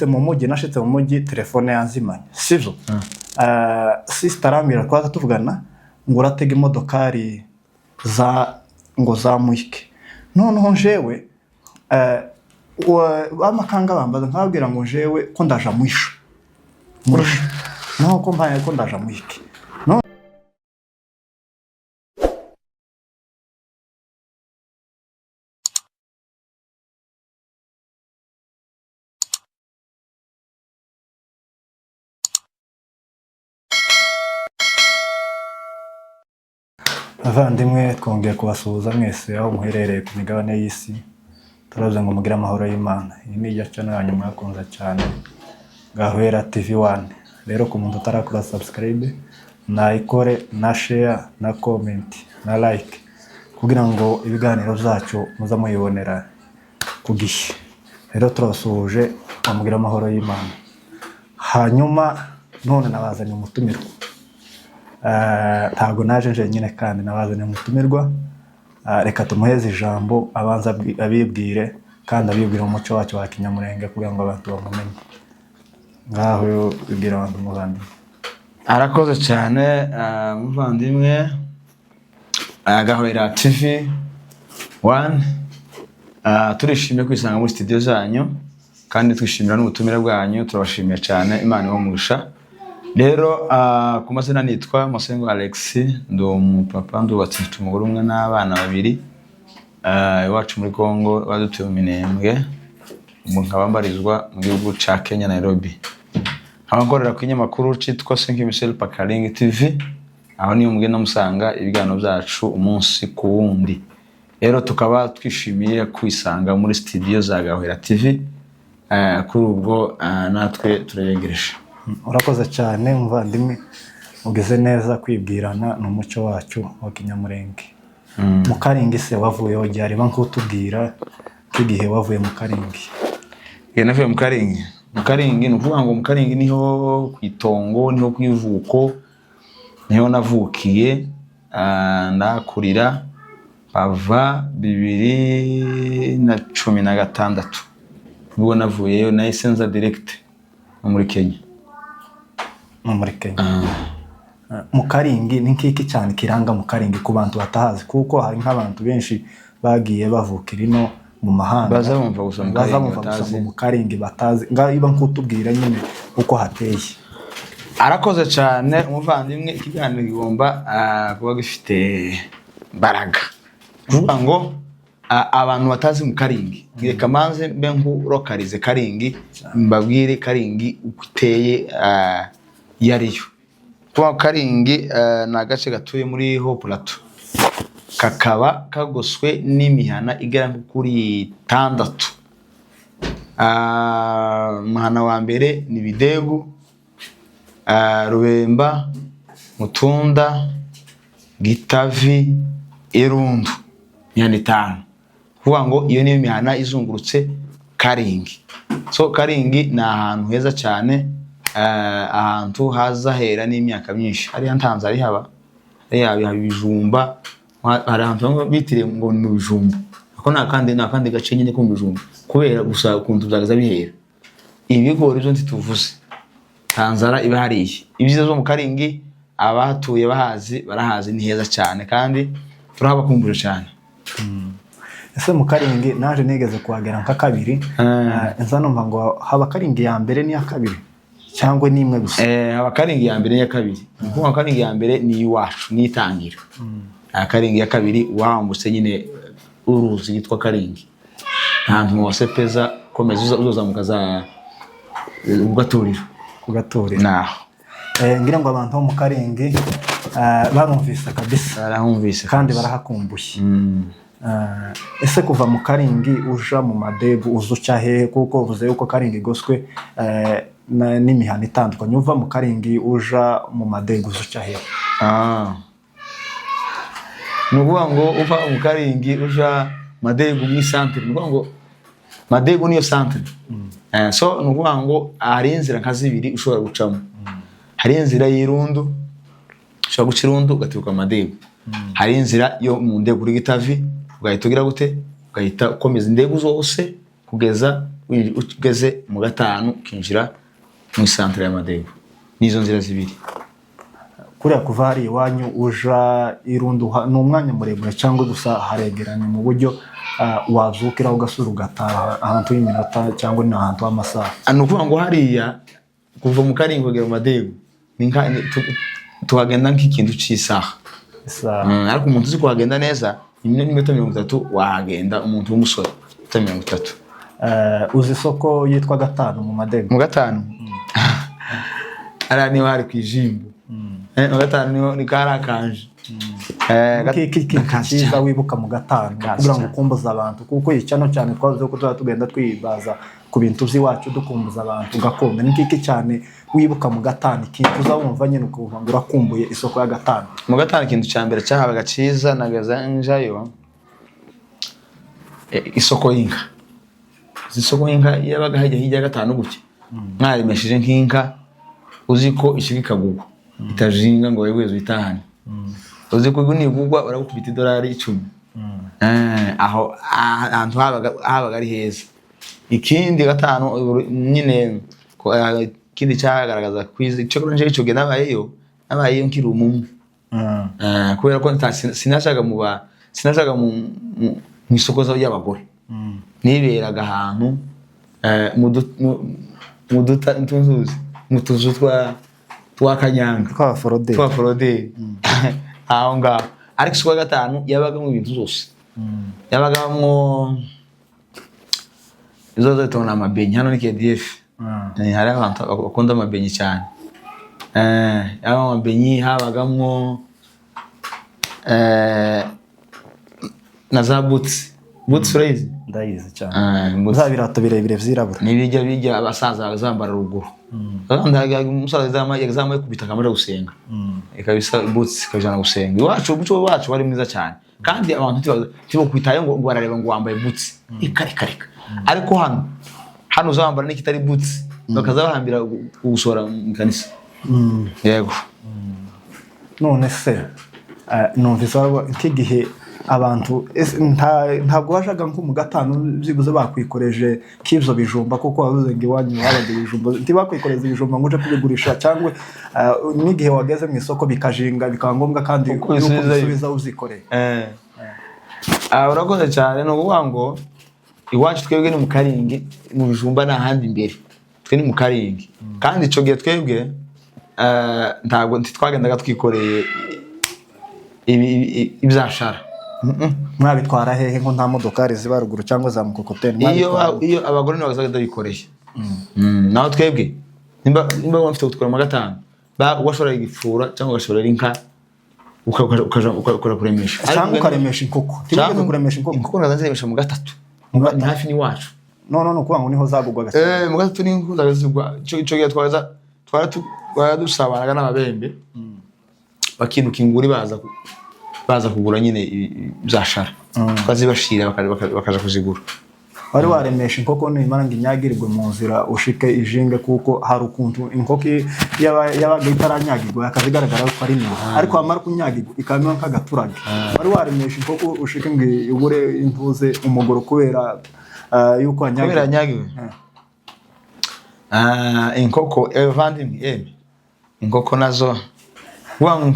Nshitse mu mujyi, nashitse mu mujyi telefone yanzimanye, sivyo? Sister arambwira, twaza tuvugana ngo uratega imodokari za ngo zamwike. Noneho njewe bamakanga bambaza, nkababwira ngo njewe ko ndaja mwisho mwisho, naho ko mbaye ko ndaja mwike. Abavandimwe, twongeye kubasuhuza mwese aho muherereye ku migabane y'isi. Turavuze ngo mugire amahoro y'Imana. Iyi ni iya channel yanyu mwakunze cyane, Gahwera TV 1. Rero ku muntu utarakora subscribe, nayikore na share na comment na like, kugira ngo ibiganiro byacu muza muyibonera ku gihe. Rero turabasuhuje ngo mugire amahoro y'Imana. Hanyuma none nabazaniye umutumirwa. Ntabwo naje njyenyine, kandi nabazaniye umutumirwa. Reka tumuheze ijambo, abanza abibwire, kandi abibwire mu muco wacu wa kinyamurenge kugira ngo abantu bamumenye. Ngaho bibwira abantu, umuvandimwe. Arakoze cyane, muvandimwe. Gahwera TV 1, turishimye kwisanga muri studio zanyu kandi twishimira n'ubutumire bwanyu. Turabashimiye cyane, Imana ibahe umugisha. Rero ku mazina nitwa Masengo Alex, ndi umupapa, ndubatse, mfite umugore umwe n'abana babiri. Iwacu muri Congo badutuye mu Minembwe, ubu nkaba mbarizwa mu gihugu ca Kenya, Nairobi. Nkaba nkorera ku kinyamakuru cyitwa Cinq Michel Pakaling TV, aho niyo mugenda musanga ibiganiro byacu umunsi ku wundi. Rero tukaba twishimiye kwisanga muri studio za Gahwera TV. Kuri ubwo natwe turabegereje. Urakoze cyane muvandimwe, ugeze neza. Kwibwirana ni umuco wacu wa kinyamurenge. Mu Karingi se wavuyeho ryari? Ba nk'utubwira nk'igihe wavuye mu Karingi. Iyo navuye mu Karingi, mu Karingi ni ukuvuga ngo mu Karingi niho ku itongo, niho ku ivuko, niho navukiye, ndakurira, bava 2016 nibwo navuyeyo, nahise nza direct no muri Kenya. No muri Kenya. Mu Karingi ni nk'iki cyane kiranga mu Karingi ku bantu batahazi? Kuko hari nk'abantu benshi bagiye bavukira ino mu mahanga, baza bumva gusa mu baza Karingi, bumva gusa batazi. ngo mu Karingi, batazi. Ngaho iba nk'utubwira nyine uko hateye. Arakoze cyane umuvandimwe. Ikiganiro kigomba kuba gifite imbaraga, kuvuga ngo abantu batazi mu Karingi, reka manze mbe nkurokarize Karingi, mbabwire Karingi uko iteye, iyo ariyo. Kuba Karingi ni agace gatuye muri Haut Plateau, kakaba kagoswe n'imihana igera nko kuri itandatu. Umuhana wa mbere ni Bidegu, Rubemba, Mutunda, Gitavi, Irundu, imihana itanu. Kuvuga ngo iyo niyo mihana izungurutse Karingi. So Karingi ni ahantu heza cyane, ahantu haza hera n'imyaka myinshi. Hariya ntanze ari haba, hariya haba ibijumba, hari ahantu bamwe bitiriye ngo ni mu bijumba. Ako ni akandi gace nyine ko mu bijumba, kubera gusa ukuntu byagaza bihera. Ibigori byo ntituvuze, nta nzara iba hariya. Ibyiza byo mu Karingi, abahatuye bahazi, barahazi, ni heza cyane kandi turahabakumbuje cyane. Ese mu Karingi naje nigeze kuhagera nka kabiri. Nza numva ngo haba Karingi ya mbere n'iya kabiri, cyangwa ni imwe gusa? Haba Karingi ya mbere n'iya kabiri. Ni ukuvuga ngo Karingi ya mbere ni iwacu, ni itangira. Karingi ya kabiri wambutse nyine uruzi yitwa Karingi, ahantu mu wasepeza komeza uzazamuka za ugaturiro. Ku Gaturiro. Naho. Ngira ngo abantu bo mu Karingi barumvise kabisa. Barahumvise. Kandi barahakumbuye. Ese kuva mu Karingi uja mu Madegu uza uca hehe? Kuko uvuze yuko Karingi igoswe n'imihana itandukanye. Uva mu Karingi uja mu Madegu uza uca hehe? Ni ukuvuga ngo uva mu Karingi uja Madegu mu isantere, ni ukuvuga ngo Madegu niyo santere. So ni ukuvuga ngo hari inzira nka zibiri ushobora gucamo. Hari inzira y'Irundu, ushobora guca Irundu ugaturuka Madegu. Hari inzira yo mu Ndegu kuri Gitavi, ugahita ugira gute, ugahita ukomeza Indegu zose kugeza Ugeze mu gatanu ukinjira mu isantere ya Madego. Nizo nzira zibiri. Kuriya kuva hari iwanyu uja irundu ni umwanya muremure cyangwa gusa haregeranye mu buryo wazukira ugasura ugataha ahantu h'iminota cyangwa ni ahantu h'amasaha? Ni ukuvuga ngo hariya kuva mu Karingi kugera mu Madego ni tuhagenda nk'ikintu cy'isaha. Isaha. Ariko umuntu uzi kuhagenda neza, n'iminota 30 wahagenda, umuntu w'umusore, iminota 30. Uzi isoko yitwa Gatanu mu Madego? Mu gatanu hariya niho hari ku ijimbo. Mu gatanu niho ni kari akanje. Iki kintu Nakazi cyiza cyane. wibuka mu gatanu Nakazi kugira ngo cyane. ukumbuze abantu, kuko iyi cyano cyane twavuze ko tuzaba tugenda twibaza ku bintu by'iwacu, dukumbuza abantu gakondo. Ni iki cyane wibuka mu gatanu, ikintu uza wumva nyine ukumva ngo urakumbuye isoko ya gatanu? Mu gatanu ikintu cya mbere cyahabaga cyiza nagaza njayo, isoko y'inka. Isoko y'inka yabaga hajya hirya ya gatanu gutya, mwaremesheje nk'inka, uzi ko ishiga ikagugwa itajinga ngo wewe uyitahane, uzi ko nigugwa baragukubita idolari 10. Aho ahantu habaga ari heza. Ikindi gatanu nyine ikindi cyagaragaza kwiza icyo nje icyo gihe nabayeyo nkiri umumwe. Kubera ko sinajaga mu isoko ry'abagore. Niberaga ahantu mu duta tuzuzi mu tuzu twa kanyanga. Twa foroderi. Twa foroderi aho ngaho. Ariko isoko ya gatanu yabagamo ibintu zose, yabagamo izo zose tubona amabenyi hano ni KDF. Hari abantu bakunda amabenyi cyane. Yaba amabenyi, habagamo na za butsi. Butsi urayizi? Ndayizi cyane. Butsi. Za birato birebire vyirabura. N'ibijya bijya abasaza bazambara ruguru. Umusaza yazamaye kubita akamara gusenga, ikabisa butsi ikabijana gusenga. Iwacu umuco wacu wari mwiza cyane, kandi abantu ntibakwitaye ngo barareba ngo wambaye butsi, reka reka reka. Ariko hano uzambara n'ikitari butsi bakaza bahambira kugusohora mu kanisa. Yego. None se numvise nk'igihe abantu ntabwo wajaga nko mu gatanu byibuze bakwikoreje k'ibyo bijumba, kuko wavuze ngo iwanyu habaga ibijumba, ntibakwikoreza ibijumba ngo uje kubigurisha, cyangwa n'igihe wageze mu isoko bikajinga bikaba ngombwa kandi Uko yuko ubisubizayo. ubisubiza uzikoreye? Urakoze cyane. Ni ukuvuga ngo iwacu twebwe ni mu Karingi, mu bijumba n'ahandi imbere twe ni mu Karingi. Kandi icyo gihe twebwe ntabwo ntitwagendaga twikoreye ibyashara. Mwabitwara hehe ngo nta modokari ziba ruguru cyangwa za mukokoteni? Iyo Mwabitwara? Iyo abagore nibo bazaga bikoreye. Naho twebwe nimba bafite gutwara mu gatanu, washobora igipfura cyangwa ugashorera inka ukaja kuremesha. Cyangwa ukaremesha inkoko? Ntiwigeze kuremesha inkoko? Inkoko nazo nziremesha mu gatatu. Mu Ni gatatu. hafi n'iwacu. No, ni ukuvuga ngo niho zagugwaga cyane. Mu gatatu ni inkoko zaga zigwa. Ico gihe twaza twara dusabanaga n'ababembe, bakinuka inguri baza kugura nyine byashara, tukazibashira bakaja kuzigura. Wari waremesha inkoko nimara ngo inyagirirwe mu nzira ushike ijinge? Kuko hari ukuntu inkoko yabaga itaranyagirwa yakaza igaragara ko ari nini, ariko wamara kunyagirwa ikamera nk'agaturage. Wari waremesha inkoko ushike ngo ibure intuze umugoro kubera yuko Kubera wanyagiwe? Yanyagiwe. Inkoko vandimwe, yemwe inkoko nazo uvuga ngo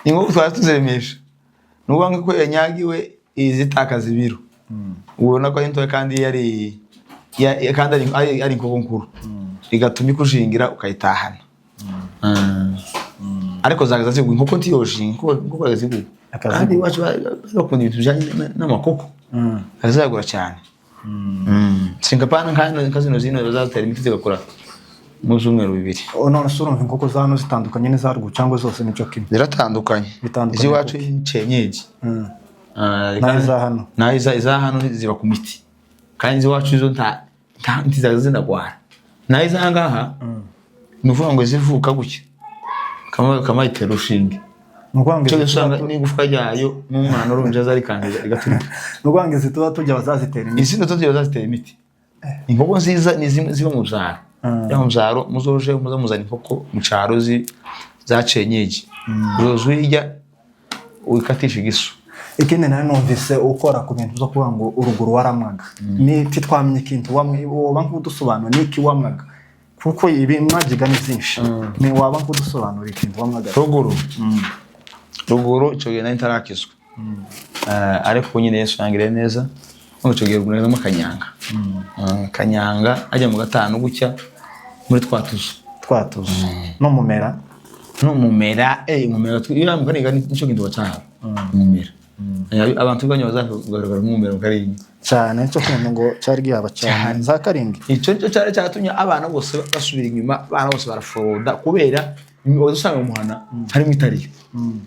inkoko twari tuziremesha, ni ukuvuga ngo ko yanyagiwe izitakaza ibiro, ubona ko ari ntoya kandi yari kandi ari inkoko nkuru, bigatuma ikushingira ukayitahana. Ariko zagaza zigwa, inkoko ntiyoshinga, inkoko zagaza zigwa. Akazigwa. Kandi iwacu bakunda ibintu bijyanye n'amakoko, azagura cyane. Sinkapana nka zino bazatera imiti zigakura mu byumweru 2. Oh, none se urumva inkoko za hano zitandukanye n'iza ruguru cyangwa zose nicyo kimwe? Ziratandukanye. Bitandukanye. Iz'iwacu cenyeji. Naho iza hano? Naho iza hano ziba ku miti, kandi iz'iwacu zo nta ntizaza zinagwara. Naho iza ngaha ni ukuvuga ngo zivuka gutya kamayitera urushinge. Ni ukuvuga ngo Icyo izi usanga n'igufwa ryayo n'umwana urumva azarikangiza rigaturika. Ni ukuvuga ngo izi tuba tujya bazazitera imiti? Izi tuba bazitera imiti. Inkoko nziza ni zimwe ziba mu byaro. Ya mu byaro muzoje muza muzana inkoko mu cyaro za cenyeji, uzoza uyirya wikatisha igisu. Ikindi nari numvise ukora ku bintu byo kuvuga ngo uruguru waramwaga, ni titwamenye ikintu wamwe, woba nk'udusobanura niki wamwaga, kuko ibi mwagiga ni byinshi, ni waba nk'udusobanura ikintu wamwaga. Ruguru icyo gihe nari ntarakizwa. Ariko nyine Yesu yangiriye neza, nubwo icyo gihe ruguru nagezemo kanyanga. Kanyanga ajya mu gatanu gutya muri twa tuzu. Twatuzu no mumera. N'umumera, umumera iyo mu kariga nicyo kintu bacana umumera. Abantu bwanyu bazagaragara nk'umumera mu Karinga. Cyane, nicyo kintu ngo cyari gihaba cyane za Karindwi. Icyo nicyo cyari cyatumye abana bose basubira inyuma, abana bose baraforoda kubera usanga mu muhana harimo itariyo.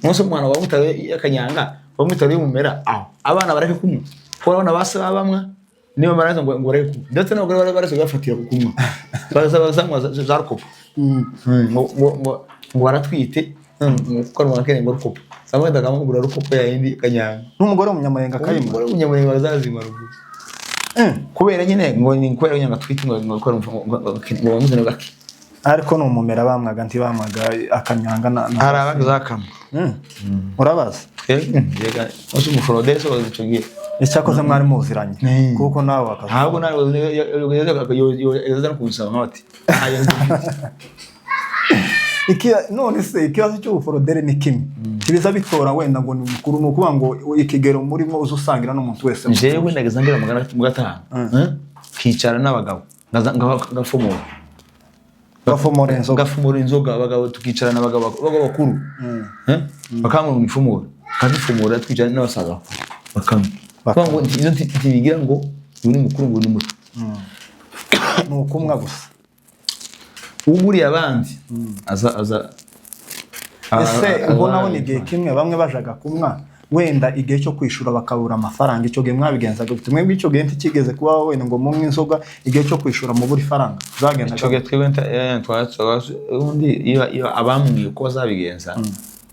Umunsi umuhana waba itariyo y'akanyanga, waba itariyo y'umumera, aho abana bareke kunywa, kuko urabona ba se baba bamwa, niba baraza ngo bareke kunywa, ndetse n'abagore bari baretse bafatira ku kunywa, baza bazanywa za rukopo, ngo baratwite, ngo kuko ari umwakene ngo rukopo samwe ndakamugura rukopo ya yindi kanyanga. N'umugore w'umunyamurenge akayimwa. Umugore w'umunyamurenge bazazima ruguru, kubera nyine ngo ni kubera nyine ngo atwite, ngo bamuzane gake. Ariko ni umumera bamwaga, ntibamwaga akanyanga na Hari abagizakama. Urabazi? Twebwe yega uzi umuforoderi se wazi icyo gihe. Icyakoze mwari muziranye, kuko nawe wakaza. Ntabwo nawe yaza no kunsaba nka bati "Ntayo mfite." None se ikibazo cy'ubuforoderi ni kimwe kibiza bitora wenda ngo ni mukuru, ni ukuvuga ngo ikigero murimo uza usangira n'umuntu wese. Jewe nageze ngera mu gatanu, nkicara n'abagabo ngafomora. Bafomora inzoga. Ngafomora inzoga, abagabo tukicarana, abagabo bakuru. Bakambwira ngo nifomore, nkazifomora, twicarana n'abasaza bakuru bakanywa. Bakanywa. Kuvuga ngo izo ntibigira ngo uyu ni mukuru, ngo uyu ni muto. Ni ukumwa gusa. Uguriye abandi aza Ese ubwo nabona igihe kimwe bamwe bajaga kumwa, wenda igihe cyo kwishura bakabura amafaranga, icyo gihe mwabigenzaga gute mwebwe? Icyo gihe ntikigeze kuba wenda ngo munywe inzoga, igihe cyo kwishura mubura ifaranga, zagendaga Icyo gihe twebwe ubundi iyo abamwiye uko bazabigenza,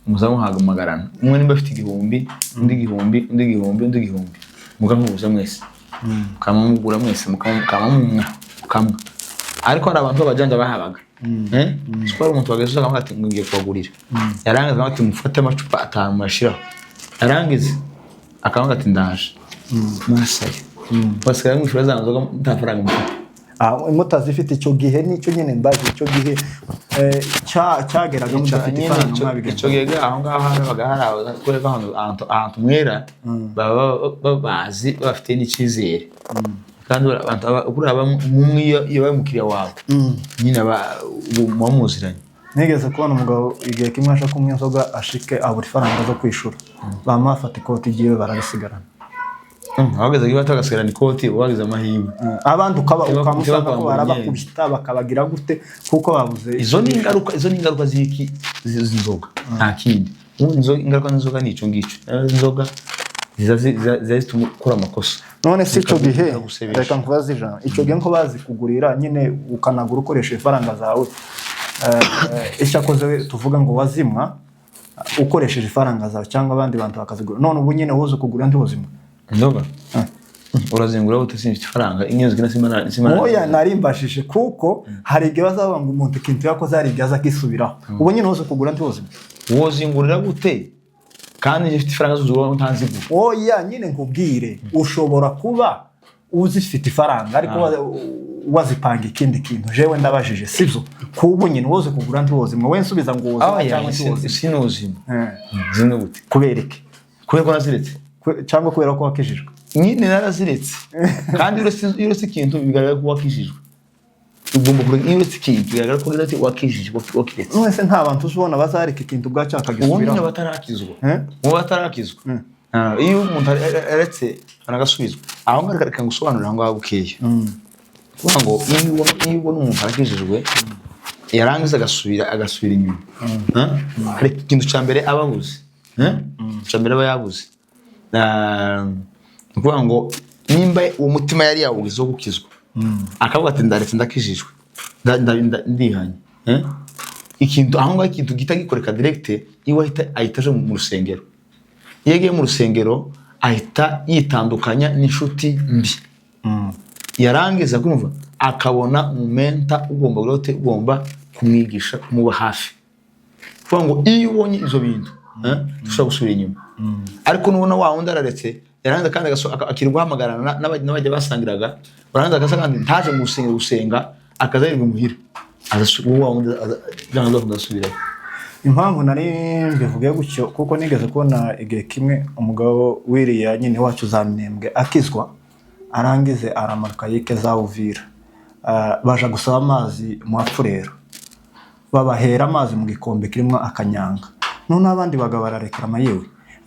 muza muhamagarana, umwe nimba afite 1000, undi 1000, undi 1000, undi 1000, mugahuza mwese, mukamugura mwese, mukamumwa mukamwa. Ariko hari abantu b'abajanja bahabaga. Siko hari umuntu wageze akavuga ati ngiye kubagurira, yarangiza akavuga ati mufate amacupa atanu muyashiraho, yarangiza akavuga ati ndaje masayo, basigaye mwishyura za nzoga nta faranga mufite. Ah, mutazifite icyo gihe, nicyo nyine mbaje, icyo gihe cyageraga mudafite Nyine ifaranga, mwabigenza? Icyo gihe aho ngaho habaga hari kubera ko ahantu mwera baba babazi, bafite n'icyizere, kandi abantu kuriya umwe iyo abaye umukiriya wawe nyine ubu muba muziranye. Nigeze kubona umugabo igihe kimwe aje kunywa inzoga, ashike abura ifaranga zo kwishura, bamafata ikoti ryiwe bararisigarana. Abageze iwacu bagasigarana ikoti, uba wagize amahirwe. Abandi ukaba ukamusanga ko Ntibakambura imyenda. barabakubita bakabagira gute kuko babuze. Izo ni ingaruka z'iki? Z'inzoga, nta kindi. Ubundi ingaruka z'inzoga ni icyo ngicyo. Inzoga ziza zituma ukora amakosa. None se icyo gihe Zikagusebesha. Reka nkubaze ijambo, icyo gihe ko bazi kugurira nyine ukanagura ukoresha ifaranga zawe, icyakoze tuvuga ngo wazimwa ukoresheje ifaranga zawe cyangwa abandi bantu bakazigura, none ubu nyine woza kugura ntiwuzimwa? Inzoga urazingura ute simfite ifaranga? Inyo zigina simana. Oya, narimbashije kuko hari igihe bazavuga ngo umuntu ikintu yakoze hari igihe aza akisubiraho. Ubu nyine woza kugura ntiwuzimwa? Wozingurira gute kandi njye mfite ifaranga zuzura ntanzigura? Oya, nyine nkubwire, ushobora kuba uzifite ifaranga ariko wazipanga ikindi kintu. Jewe ndabajije, sibyo? Kubu nyine woze kugura ntiwozimwa, we nsubiza ngo wozimwa cyangwa ntiwozimwa? Sinuzima. Zimwe gute? Kubera iki? Kubera ko naziretse. Cyangwa kubera ko wakijijwe? Nyine naraziretse, kandi iyo uretse ikintu bigaragara ko wakijijwe. Ugomba kureka, iyo uretse ikintu bigaragara ko uretse wakijijwe, wakiretse. None se nta bantu uzibona bazareka ikintu ubwacyo Uwo nyine akagisubiraho? batarakizwa. Eh? Uwo batarakizwa. Iyo umuntu aretse anagasubizwa aho ngaho, reka ngusobanurire aho ngaho bukeya. Kuvuga ngo iyo ubona umuntu arakijijwe, yarangiza agasubira inyuma. Hari ikintu cya mbere aba abuze. Icya mbere aba yabuze. Ni ukuvuga ngo nimba uwo mutima yari yawugize wo gukizwa, akavuga ati ndaretse, ndakijijwe, ndihanye. Ikintu aho ngaho, ikintu gihita gikoreka direct, iwe ahita aja mu rusengero. Iyo agiye mu rusengero ahita yitandukanya n'inshuti mbi, yarangiza kumva akabona umumentor ugomba gute, ugomba kumwigisha, kumuba hafi. Kuvuga ngo iyo ubonye ibyo bintu eh, dushobora gusubira inyuma. Ariko nubona wa wundi araretse, yarangiza kandi akirirwa ahamagarana n'abajya basangiraga, barangiza akasa kandi ntaje mu rusengero gusenga, akaza yirirwa imuhira. Wa wundi byanga byakunda asubirayo. Impamvu nari mbivuge gutyo, kuko nigeze kubona igihe kimwe umugabo wiriya nyine wacu za Minembwe akizwa, arangize aramanuka yike za Uvira. Ah, baja gusaba amazi mu Bapfurero, babahera amazi mu gikombe kirimo akanyanga. None abandi bagabo bararekarama: "Yewe,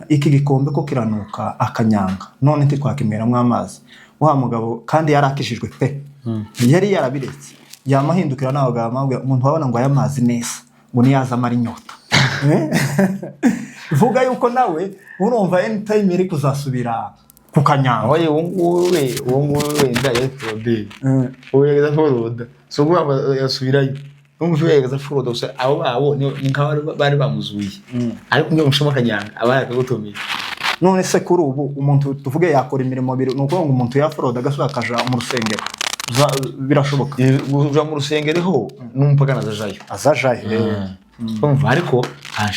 iki gikombe ko kiranuka akanyanga, none ntitwakinyweramo amazi?" Wa mugabo kandi yari akishijwe pe, yari yarabiretse, yamahindukira nawe bagabo amabwira umuntu wabona ngo aya mazi neza, ngo niyaza amara inyota. Vuga yuko nawe urumva anytime iri kuzasubira ku kanyanga. Aho uwo nguwo we, uwo nguwo wenda yari foroderi, uwo yageza foroda, si ukuvuga ngo yasubirayo n'umuntu yageza foroda gusa. Abo babo ni nk'aho bari bamuzuye, ariko niyo mushoma akanyanga aba yakagutumiye. None se kuri ubu umuntu tuvuge yakora imirimo ibiri, ni ukuvuga ngo umuntu yaforoda agasubira akaja mu rusengero? Birashoboka? Kuja mu rusengero ho n'umupagani azajayo. Azajayo. Urumva, ariko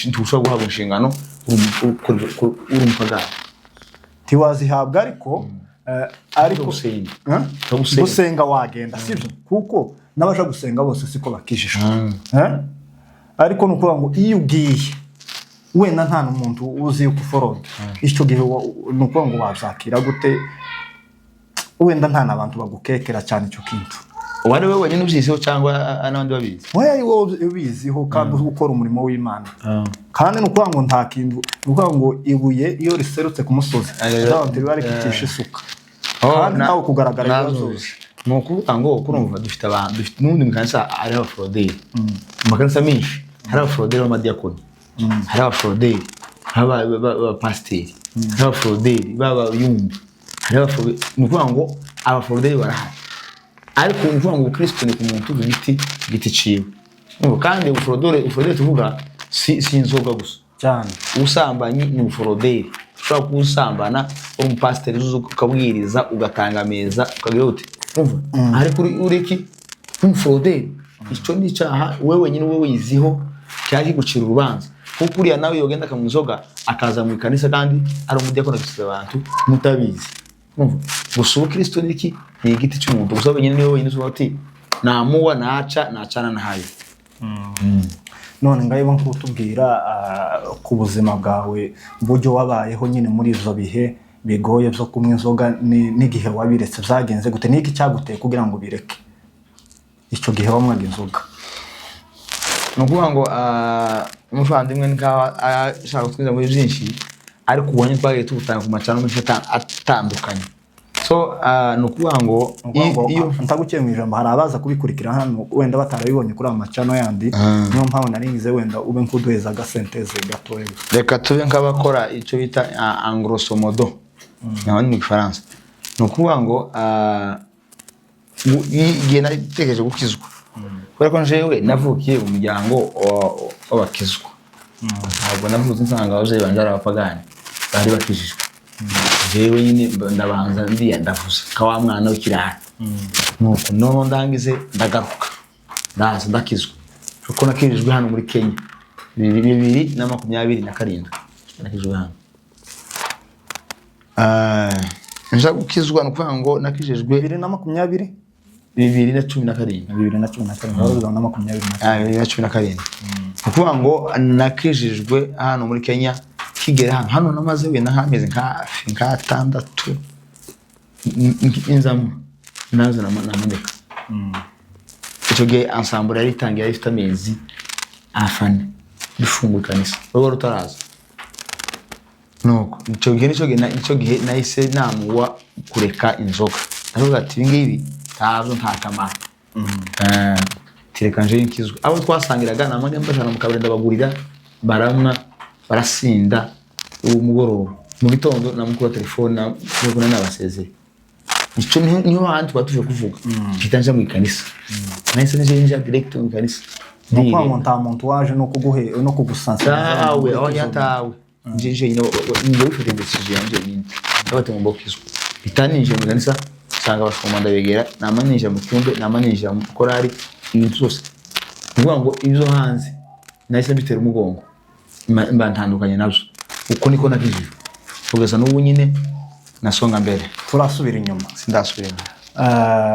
ntushobora guhabwa inshingano uri umupagani. Ntiwazihabwa, ariko ariko gusenga. Eh? Gusenga. Gusenga wagenda, sibyo? Kuko n'abaja gusenga bose siko bakijijwe. Eh? Ariko ni ukuvuga ngo iyo ugiye wenda nta n'umuntu uzi yuko uforoda, icyo gihe ni ukuvuga ngo wabyakira gute? Wenda nta n'abantu bagukekera cyane icyo kintu. Uwo ari we wenyine ubyiziho cyangwa n'abandi babizi? Wowe ari wowe ubiziho kandi ukora umurimo w'Imana, kandi ni ukuvuga ngo nta kintu, ni ukuvuga ngo ibuye iyo riserutse ku musozi, abantu riba rikicisha isuka, kandi nawe kugaragara ibibazo. Ni ukuvuga ngo kurumva dufite abantu, dufite n'ubundi mu kanisa hari abaforoderi, mu makanisa menshi hari abaforoderi b'amadiyakoni, hari abaforoderi b'abapasiteri, hari abaforoderi b'abayumbi, hari abaforoderi. Ni ukuvuga ngo abaforoderi barahari, ariko ni ukuvuga ngo ubukristo ni ku muntu ku giti ciwe. Urumva, kandi ubuforoderi tuvuga si inzoga gusa. Cyane. Ubusambanyi ni ubuforoderi. Ushobora kuba usambana uri umupasiteri, uza ukabwiriza, ugatanga ameza, ukagira ute, urumva? Ariko uri iki? Nk'umuforoderi, icyo ni icyaha wowe wenyine wowe wiziho, cyangwa kigucira urubanza, kuko uriya nawe yogenda akanywa inzoga akaza mu ikanisa kandi ari umudiyakoni, agasiza abantu mutabizi. Urumva? Gusa ubukristo ni iki? Ni igiti cy'umuntu gusa wenyine, niwe wenyine uzuba uti namuwa naca nacana nahayo. None ngaho nk'utubwira ku buzima bwawe, uburyo wabayeho nyine muri ibyo bihe bigoye byo kunywa inzoga, n'igihe wabiretse byagenze gute? Niki cyaguteye kugira ngo ubireke icyo gihe wanywaga inzoga? Ni ukuvuga ngo umuvandimwe ni nkaho ashaka kutwinjiza muri byinshi, ariko ubonye twagiye tubutanga ku macano menshi atandukanye. So ni ukuvuga ngo Ni ukuvuga ngo iyo ntaguciye mu ijambo, hari abaza kubikurikira hano wenda batarabibonye kuri aya macano yandi. Niyo mpamvu nari ngize wenda ube nk'uduheza agasenteze gatoya gusa. Reka tube nk'abakora icyo bita en grosso modo, naho ni mu Gifaransa. Ni ukuvuga ngo igihe natekereje gukizwa, kubera ko njyewe navukiye mu muryango w'abakizwa, ntabwo navutse nsanga ababyeyi banjye ari abapagani, bari bakijijwe. Njyewe nyine ndabanza ndiya ndavuza ka wa mwana w'ikirara, nuko noneho ndangize ndagaruka ndaza ndakizwa, kuko nakirijwe hano muri Kenya 2027, nakijijwe hano. Nja gukizwa, ni ukuvuga ngo nakijijwe 2020? 2017. 2017, wari 2021. Ah, 2017. Ni ukuvuga ngo nakijijwe hano muri Kenya, kigera hano namaze wenda nk'amezi hafi nk'atandatu inzamo naza namandeka. Icyo gihe ensemble yari itangiye, yari ifite amezi hafi ane dufunguye ikanisa, wowe wari utaraza. Nuko icyo gihe nicyo gihe nahise namuwa kureka inzoga. Ndavuga ati ibi ngibi ntabyo, nta kamaro. Tireka nje nkizwe. Abo twasangiraga namwe mbajana mu kabari, ndabagurira, baranywa, barasinda. Uwo mugoroba mu gitondo namukura telefone na nabasezeye. Icyo niho hantu twaba tuje kuvuga, mpita nja mu ikanisa, nahise nje nja direct mu ikanisa. Ni ukuvuga ngo nta muntu waje no kuguhe no kugusansiriza? Tawe aho nyatawe, nje njyenyine njye wifatiye decision yanjye nyine, ndabaye ngomba gukizwa. Mpita ninjiye mu ikanisa, nsanga abashumba, ndabegera, nama ninjira mu cyumba, nama ninjira mu korari, ibintu byose. Ni ukuvuga ngo ibyo hanze nahise mbitera umugongo. Mba ntandukanye nabyo. Uko niko nakijijwe kugeza n'ubu nyine, nasonga mbere. Turasubira inyuma? Sindasubira inyuma.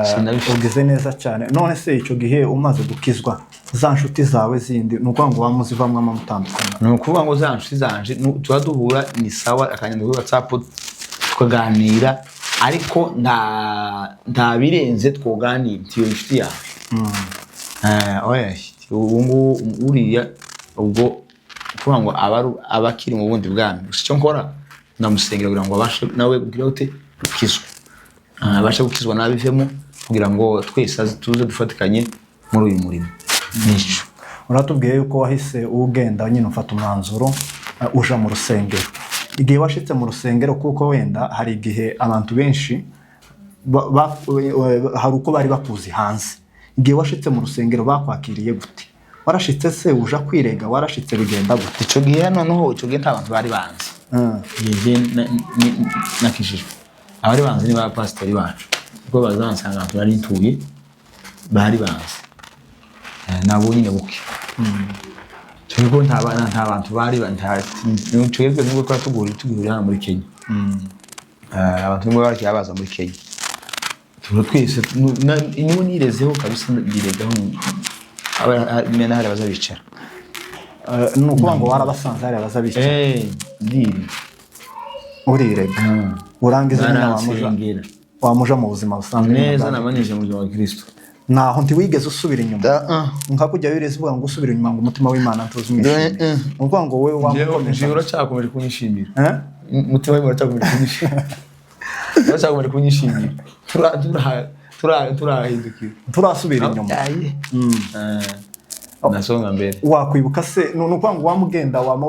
Sinabifite. Ugize neza cyane. None se icyo gihe umaze gukizwa, za nshuti zawe zindi, ni ukuvuga ngo wamuzivamwo mutandukana? Ni ukuvuga ngo za nshuti zanje tuba duhura, ni sawa, akanyandika kuri WhatsApp tukaganira, ariko nta birenze twoganira. Ntiyo inshuti yawe. Oya, ubu ngubu uriya ubwo kuvuga ngo aba akiri mu bundi bwami. Gusa icyo nkora, ndamusengera kugira ngo abashe nawe kugira ute, gukizwa. Abashe gukizwa nabivemo, kugira ngo twese tuze dufatikanye muri uyu murimo, nicyo. Uratubwiye yuko wahise ugenda nyine ufata umwanzuro, uja mu rusengero. Igihe washitse mu rusengero, kuko wenda hari igihe abantu benshi hari uko bari bakuzi hanze, igihe washitse mu rusengero bakwakiriye gute? Warashitse se uja kwirega? Warashitse bigenda gute? Icyo gihe noneho, icyo gihe nta bantu bari banzi. Igihe nakijijwe, abari banzi ni ba pasiteri bacu, kuko baza bansanga ahantu nari ntuye, bari banzi. Nabo nyine buke. Icyo gihe nta bantu bari icyo gihe nibwo twari tugurira hano muri Kenya. Abantu nibwo bari baza muri Kenya. Tuba twese nibo nirezeho kabisa, niregaho mena hari baza bicara. Ni ukuvuga ngo warabasanze hariya baza bicara? Ndiri. Urirega, urangiza nyine wamuja Baransengera. Wamuja mu buzima busanzwe nyine Neza, namanije mu buzima bwa Kristo. Naho ntiwigeze usubira inyuma, nka kujya wireze uvuga ngo usubira inyuma ngo umutima w'Imana ntuzi umwishimire? Ni ukuvuga ngo wowe wamukomeje. Jewe uracyakomeje kunyishimira. Eh? Umutima w'Imana uracyakomeje kunyishimira, uracyakomeje kunyishimira. Turahindukira. Turasubira inyuma. Aye. Nasonga mbere. Wakwibuka se, ni ukuvuga ngo wamugenda wama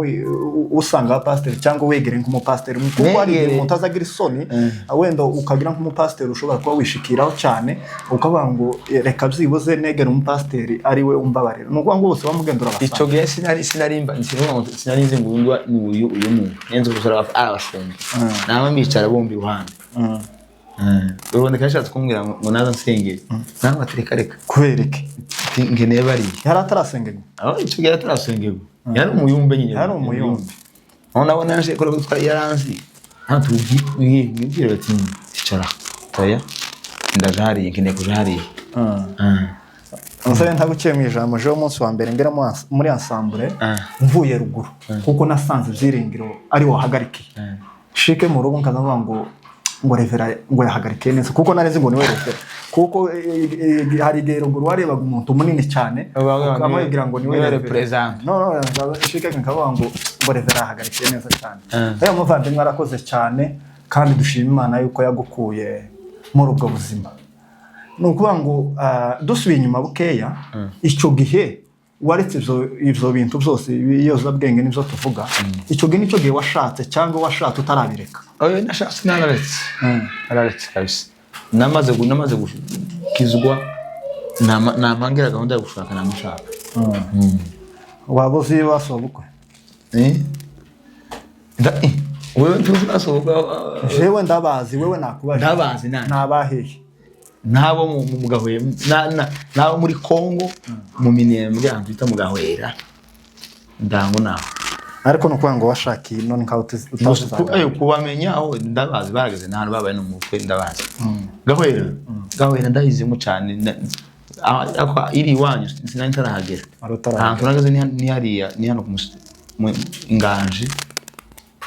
usanga abapasiteri cyangwa wegere nk'umupasiteri, kuko hari igihe Negere. umuntu azagira isoni, wenda ukagira nk'umupasiteri ushobora kuba wishikiraho cyane, ukavuga ngo reka byibuze negere umupasiteri ari we umbabarira. Ni ukuvuga ngo bose wamugenda Icyo urabasanga? gihe sinari mba sinavuga ngo sinari nzi ngo uyu ni uyu, uyu ni uyu. Nzi gusa ari abashumba, namwe mbicara bombi iruhande. Ruboneka yashatse kumbwira ngo naza nsengere, nawe ati reka reka. Kubera iki? Ati nkeneye bariya. Yari atarasengerwa? Aho icyo gihe atarasengerwa, yari umuyumbe nyine. Yari umuyumbe. Aho nabona yaje kora gutwara, yaranzi nta tubwire bati icara toya, ndaje hariya, nkeneye kuja hariya. Umusore, ntaguciye mu ijambo, jewe umunsi wa mbere ngera muri ensemble mvuye ruguru, kuko nasanze Ibyiringiro ari wahagarikiye, shike mu rugo nkaza mvuga ngo revera ngo yahagarikiye neza, kuko nari nzi ngo niwe revera, kuko hari igihe ruguru warebaga umuntu munini cyane ukamubwira ngo niwe niwe revera. Represent. No, shike nkavuga ngo revera yahagarikiye neza cyane. Rero umuvandimwe arakoze cyane, kandi dushima Imana yuko yagukuye muri ubwo buzima. Ni ukuvuga ngo dusubiye inyuma bukeya, icyo gihe waretse ibyo bintu byose, ibiyobyabwenge n'ibyo tuvuga, icyo gihe nicyo gihe washatse cyangwa washatse utarabireka? Oya, nashatse nararetse, nararetse kabisa. Namaze gukizwa, namangira gahunda yo gushaka, namushaka. Waba uzi basobukwe? Eh? Wewe ntuzi basohoka? Jewe ndabazi, wewe nakubaje. Ndabazi nani? Nabahehe? N'abo mu Gahwera, n'abo muri Kongo, mu Minembwe, ahantu bita mu Gahwera, ndango naho. Ariko ni ukuvuga ngo washakiye none nkaho utazi? Kubamenya aho ndabazi, barageze n'ahantu babaye no mu bukwe, ndabazi. Gahwera, Gahwera ndahizemo cyane. Iri iwanyu sinari ntarahagera. Wari utarahagera. Ahantu nageze ni hariya, ni hano ku Inganji,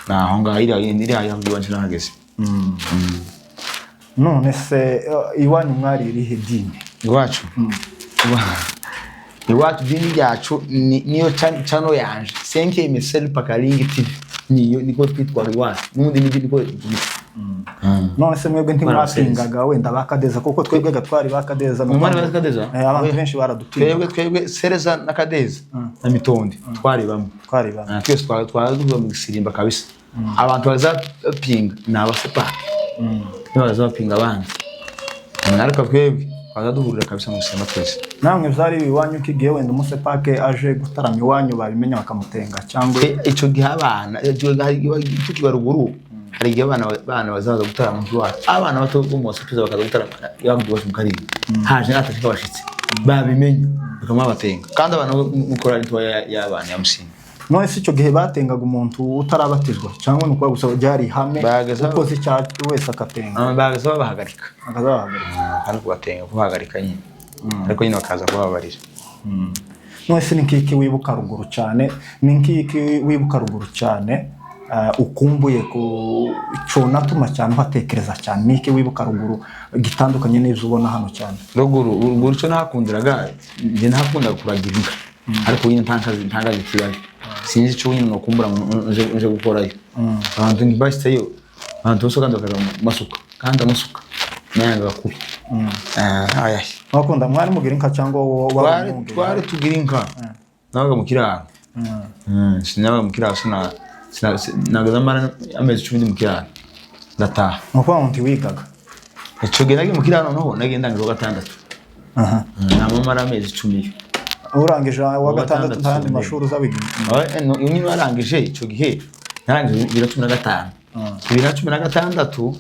ni aho ngaho. Iriya iwanyu sinahageze. None se iwanyu mwari irihe dini? Iwacu, iwacu dini ryacu niyo channel yanje 5 Sel Pakalingi TV, niyo niko twitwara iwacu, n'ubundi nibyo niko byitwa. None se mwebwe ntimwapingaga wenda bakadeza? Kuko twebwe gatwari bakadeza. Mu mwari ba Kadeza? Abantu benshi baradutinya. Twebwe Sereza na Kadeza na Mitondi twari bamwe. Twari bamwe. Twese twari duhuza mu gisirimba kabisa. Abantu bazapinga ni abasepaki, nibo bazapinga abandi. Ariko twebwe twaza duhurira kabisa mu gisimba twese. Namwe byari iwanyu ko igihe wenda umusepake aje gutarama iwanyu babimenya bakamutenga cyangwa? Icyo gihe abana, icyo gihe tukiba ruguru, hari igihe abana bazaza gutarama iwacu, abana bato bo mu basekuruza bakaza gutarama iwabo iwacu mu karere, haje n'atashye k'abashitsi, babimenya bakaba babatenga. Kandi abana bo mukora intoya y'abana ya Musinga. None se icyo gihe batengaga umuntu utarabatizwa, cyangwa ni ukuvuga gusa byari ihame, ukoze icyaha wese akatenga? Ah, bagaza babahagarika. Akazabahagarika. Kandi kubatenga, kubahagarika nyine, ariko nyine bakaza kubababarira. None se ni nk'iki wibuka ruguru cyane, ni nk'iki wibuka ruguru cyane, ukumbuye ku conatuma cyane uhatekereza cyane? Ni iki wibuka ruguru gitandukanye n'ibyo ubona hano cyane? Ruguru icyo nahakundiraga, njye nahakundaga kuragira inka, ariko nyine nta kazi kibayo. Sinzi icyo nyine nokumbura ngo nje gukorayo. Abantu ntibashyizeyo, abantu bose kandi bakaja mu masuka, kandi amasuka nayangaga kubi. Ah, aya. Wakunda mwari mugira inka cyangwa wowe wari Twari umwungeri? Twari tugira inka, nabaga mu kiraro. Sinabaga mu kiraro, nagaze amara amezi 10 ndi mu kiraro, ndataha. Ni ukuvuga ngo ntiwigaga? Icyo gihe nagiye mu kiraro, noneho nagiye ndangije uwa gatandatu. Namamara amezi 10 yo. Urangije uwa gatandatu, gatandatu, nta yandi sindeba. mashuri uza wiga? No, iyo nyine warangije icyo gihe, narangije 2015. 2016,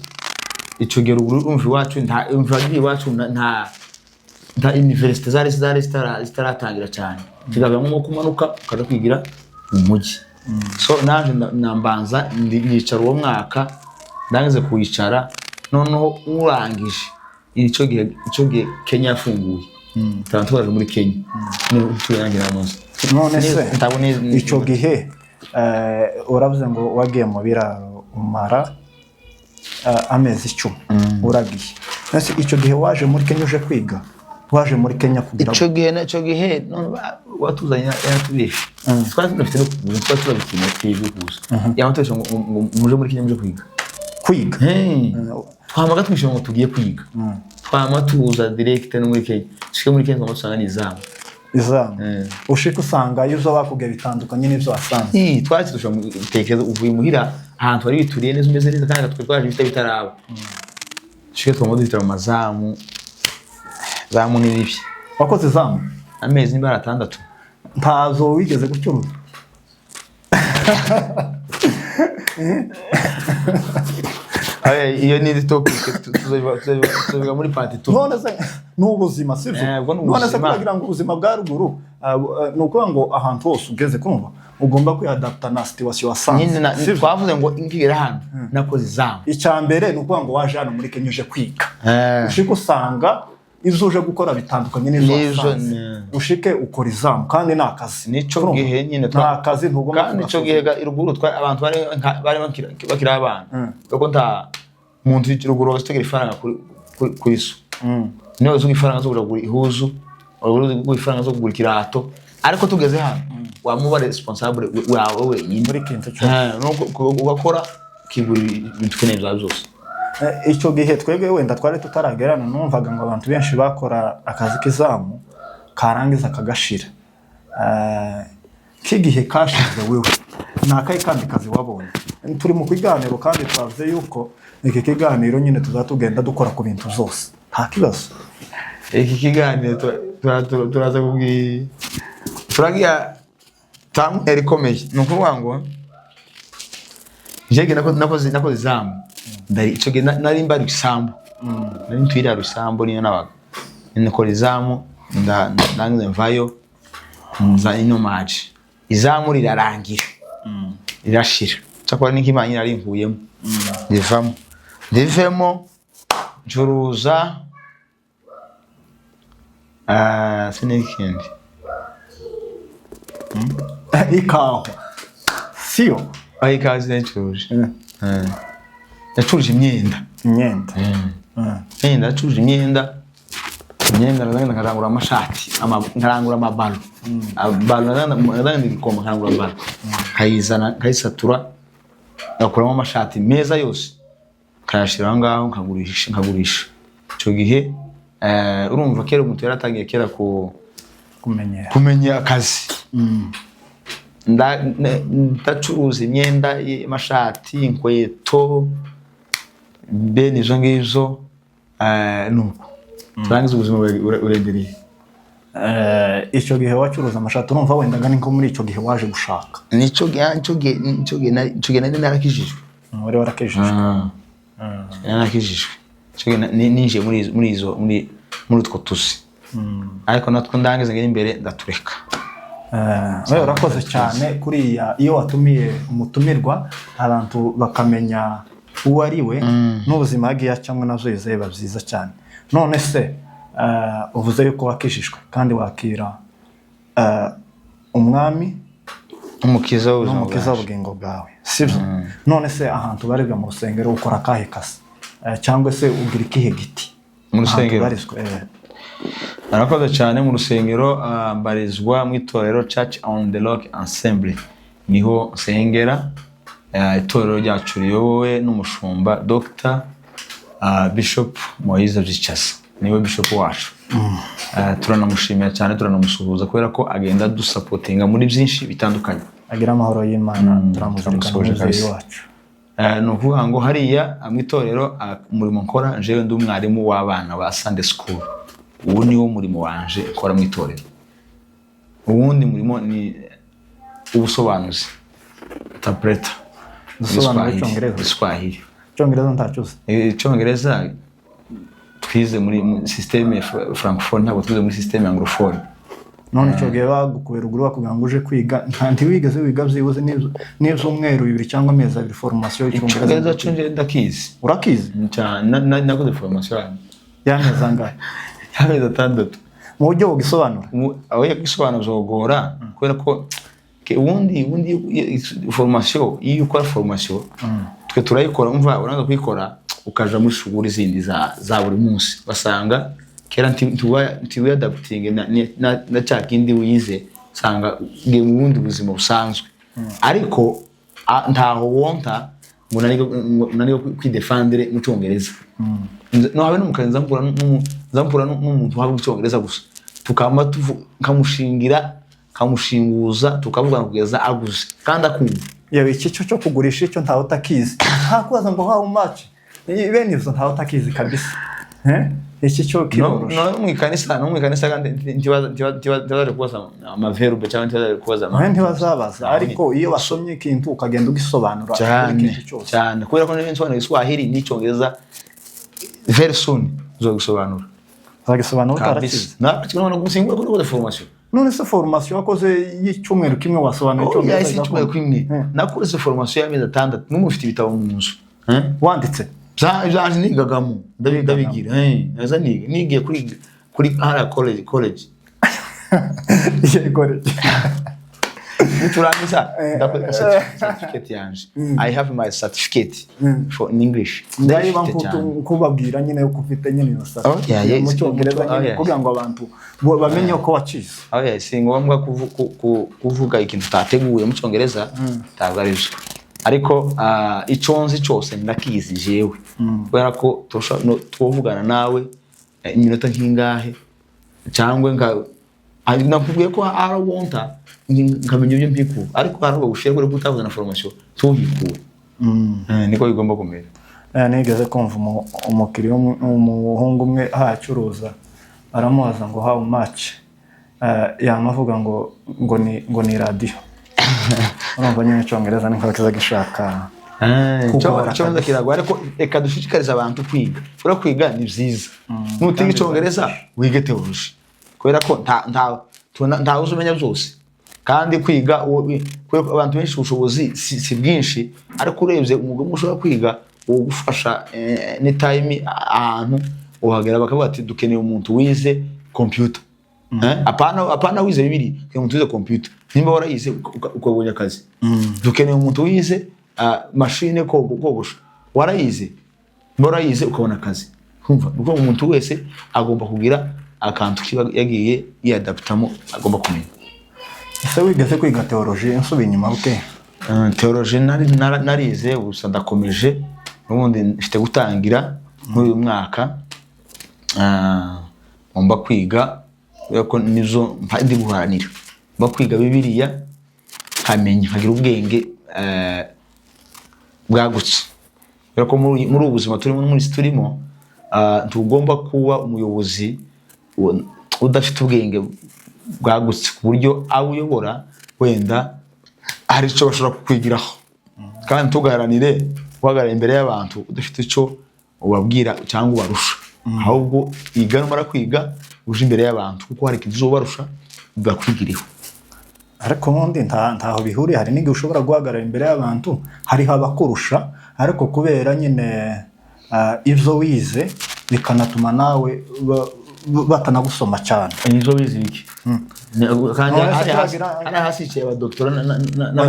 icyo gihe ruguru urumva iwacu nta, urumva wagiye iwacu nta université zari zitaratangira cyane, kigaba nko kumanuka ukaja kwigira mu mujyi. So naje nambanza nicara uwo mwaka, ndangize kuwicara, noneho urangije icyo gihe Kenya yafunguye, tukaba twaje muri Kenya. Turangira amazu. None se ntabwo icyo gihe, uravuze ngo wagiye mu biraro umara amezi 10 uragiye. None se icyo gihe waje muri Kenya uje kwiga, waje muri Kenya kugira Icyo gihe, icyo gihe none watuzanye yaratubeshe. Twari tudafite no kuza, twari turabikeneye twebwe kuza, yabatubeshe ngo muje muri Kenya muje kwiga. Kwiga? Hey. Twamaga twishyura ngo tugiye kwiga, twama tuza direct no muri Kenya. Dushike muri Kenya, twama dusanga ni izamu. Izamu. Ushika usanga iyo uza bakubwiye bitandukanye n'ibyo wasanze. Twari dushobora gutekereza uvuye muhira ahantu wari wituriye neza, umeze neza, kandi twe twaje ibita bitaraba. Dushike twama duhitira mu mazamu. Zamu ni bibi. Wakoze izamu? Amezi niba ari 6. Ntazo wigeze gucuruza? Aya, iyo ni indi topic, tuzabivuga muri part 2. None se ni ubuzima, sibyo? Ubwo ni None se ubuzima. kugira ngo ubuzima bwa ruguru, ni ukuvuga ngo ahantu hose ugeze, kumva ugomba kwiyadapta na situation wasanze, Nyine sibyo? twavuze ngo nkigera hano nakoze izamu. Icya mbere ni ukuvuga ngo waje hano muri Kenya uje kwiga, ushike usanga ibyo uje gukora bitandukanye n'ibyo N'ibyo wasanze. Ushike ukora izamu, kandi ni akazi. Nico Urumva? gihe nyine Ni akazi, ntugomba kandi icyo gihe ruguru abantu bari bakiri abana, kuko nta muntu ruguru wasitegera ifaranga kuri so. Niyo uzi ifaranga zo kugura ihuzu, uri ifaranga zo kugura ikirato, ariko tugeze hano wamuba responsable wawe wenyine. Muri kintu cyose. Nuko ugakora ukigurira ibintu ukeneye byawe byose. Icyo gihe twebwe wenda twari tutaragerana, numvaga ngo abantu benshi bakora akazi k'izamu karangiza kagashira. K'igihe kashize, wewe ni akahe kandi kazi wabonye? Turi mu kiganiro, kandi twavuze yuko iki kiganiro nyine tuzatugenda dukora ku bintu zose, nta kibazo. Iki kiganiro turaza kubwi turagiha thumbnail ikomeye. Ni ukuvuga ngo njye nakoze izamu. Ndari icyo gihe nari mbari isambu, nari ntwiriya rusambu, niyo nabaga nikora izamu. Ndangiza mvayo, nza ino maji, izamu rirarangira, rirashira. Cyakora n'ikimana nyine nari nkuyemo, ndivamo, ndivemo ncuruza. Ah, sin'ikindi. Ikawa siyo? Aho ikawa sinayicuruje. Yacuruje imyenda. Imyenda. Imyenda, yacuruje imyenda. Imyenda ndagenda nkarangura amashati, nkarangura amabalo. Balo ndagenda igikoma, nkarangura balo, nkayizana, nkayisatura, ngakuramo amashati meza yose, nkayashyira aho ngaho, nkagurisha. Icyo gihe, urumva kera umuntu yaratangiye kera ku Kumenyera. Kumenya akazi. Ndacuruza imyenda, y'amashati, inkweto, bene izo ngizo. Nuko turangiza ubuzima burengereye. Icyo gihe wacuruza amashati, urumva wendaga ni nko muri icyo gihe waje gushaka? Nicyo gihe nari narakijijwe. Wari warakijijwe? Nari narakijijwe. Icyo gihe ninjiye muri izo muri muri utwo tuzi, ariko natwo ndangiza ngera imbere ndatureka. Wewe urakoze cyane. Kuriya iyo watumiye umutumirwa, abantu bakamenya uwo ari we n'ubuzima yagiye acamo, nazo biba byiza cyane. None se uvuze yuko wakijijwe kandi wakira umwami umukiza w'ubuzima n'umukiza bwacu. w'ubugingo bwawe, sibyo? None se ahantu ubarizwa mu rusengero ukora akahe kazi? Cyangwa se ugira ikihe giti Mu ahantu rusengero? ubarizwa? Arakoze cyane. Mu rusengero mbarizwa mu itorero Church on the Rock Assembly, niho nsengera. Itorero ryacu riyobowe n'umushumba Dr Bishop Moise Bicaza, niwe bishop wacu. Turanamushimira cyane, turanamusuhuza kubera ko agenda dusupportinga muri byinshi bitandukanye. Agira amahoro y'Imana, turamuzirikana, turamusuhuje umubyeyi kabisa. wacu. Ni ukuvuga ngo hariya mu itorero, umurimo nkora jewe ndi umwarimu w'abana ba Sunday school. Uwo niwo murimo wanje nkora mu itorero. Uwundi murimo ni ubusobanuzi, interpreter. Gusobanura Icyongereza? Igiswahili. Icyongereza ntacyo uzi? Icyongereza twize muri système francophone, ntabwo twize muri système anglophone. None icyo gihe bagukuye ruguru bakubwira ngo uje kwiga, nta ntiwigeze wiga byibuze n'ibyumweru 2 cyangwa amezi 2 formation Icyongereza y'icyongereza? cyo nje ndakizi. Urakizi? Cyane, nakoze formation yanjye. Y'amezi angahe? Y'amezi 6. Mu buryo bugisobanura? Aho yagisobanura bizogora kubera ko ubundi formation, iyo ukora formation, twe turayikora, umva, uranza kuyikora ukaja muri shuguri zindi za buri munsi, basanga kera ntiwiyadaptinge na cya kindi wize, usanga ugiye mu bundi buzima busanzwe. Ariko ntaho wonta ngo unanirwe kwidefendre mu Cyongereza. No habe no mu kazi nzampura n'umuntu uhabwa Icyongereza gusa, tukaba nkamushingira, nkamushinguza, tukavugana kugeza aguze kandi akumva. Yewe, iki cyo cyo kugurisha icyo ntawe utakizi, nta kubaza ngo "How much?" Bene ibyo ntawe utakizi kabisa. Eh? Iki cyo No, kiroroshe. no mu ikanisa kandi ntibazaje kubaza amaverbe cyangwa ntibazaje kubaza Nawe ntibazabaza, ariko iyo basomye ikintu ukagenda ugisobanura buri Cyane. kintu cyose. Cyane, kubera ko niba nsobanura Igiswahili n'Icyongereza, very soon uzagisobanura. Uzagisobanura utarakizi? Kabisa, na ko nakoze formation. None se formation wakoze y'icyumweru kimwe wasobanura Oh, Icyongereza? yahise icyumweru kimwe. Eh. Nakoze formation y'amezi 6, n'ubu mfite ibitabo mu nzu. Eh? Wanditse? Byaje nigagamo, ndabigira, naza niga, nigiye kuri hariya college. Yego. Niturangiza ndakwereka certificate yanje. I have my certificate for in English. Ndariba. Ndayifite cyane. Nkubabwira nyine yuko ufite nyine iyo Oh, yeah, yeah, mu Cyongereza oh, nyine yeah. kugira ngo abantu bamenye ko wakize. Oh, yeah, si ngombwa kuvuga ikintu utateguye mu Cyongereza, ntabwo ari byo. Ariko icyo nzi cyose ndakizi jewe, kubera ko tuvugana nawe iminota nk'ingahe cyangwa nka nakubwiye ko arawonta nkamenya ibyo mpikura, ariko hari ubwo gushyira kubera ko utavuze na formation tuhikure. Niko bigomba kumera. Nigeze kumva umukiriya umuhungu umwe ahacuruza aramubaza ngo "How much?" Yama avuga ngo ni radiyo. Urumva nyine Icyongereza ni nka kiza gishaka kugora. Icyongereza Kabisa. kiragoye, ariko reka dushishikarize abantu kwiga, kubera kwiga ni byiza. Nutiga Icyongereza, wige théologie, kubera ko nta uzi umenya byose. Kandi kwiga kubera ko abantu benshi ubushobozi si bwinshi, ariko urebye umwuga umwe ushobora kwiga ugufasha ni time ahantu uhagera bakavuga ati dukeneye umuntu wize computer. Apana wize bibiri, dukeneye umuntu wize computer. Nimba warayize ukabonye akazi. Dukeneye umuntu wize mashine kogosha, warayize, nimba warayize ukabona akazi. Kumva nuko umuntu wese agomba kugira akantu kiba yagiye yiyadaptamo, agomba kumenya. Ese wigeze kwiga théologie? Nsubiye inyuma buke. Théologie narize gusa ndakomeje, n'ubundi mfite gutangira muri uyu mwaka. Ngomba kwiga kubera ko nizo ndi guharanira. Ngomba kwiga Bibiliya nkamenya, nkagira ubwenge bwagutse, kubera ko muri ubu buzima turimo, muri isi turimo, ntugomba kuba umuyobozi udafite ubwenge bwagutse ku buryo abo uyobora wenda hari icyo bashobora kukwigiraho. Kandi ntugaharanire guhagarara imbere y'abantu udafite icyo ubabwira cyangwa ubarusha. Ahubwo iga, numara kwiga uje imbere y'abantu, kuko hari ikintu uzobarusha bakwigiriho. Ariko ubundi ntaho bihuriye. Hari n'igihe ushobora guhagarara imbere y'abantu hariho abakurusha, ariko kubera nyine ibyo wize bikanatuma nawe batanagusoma cyane. Nizo wize ibiki? Kandi None se hariya hasi, hariya hasi hicaye abadokitora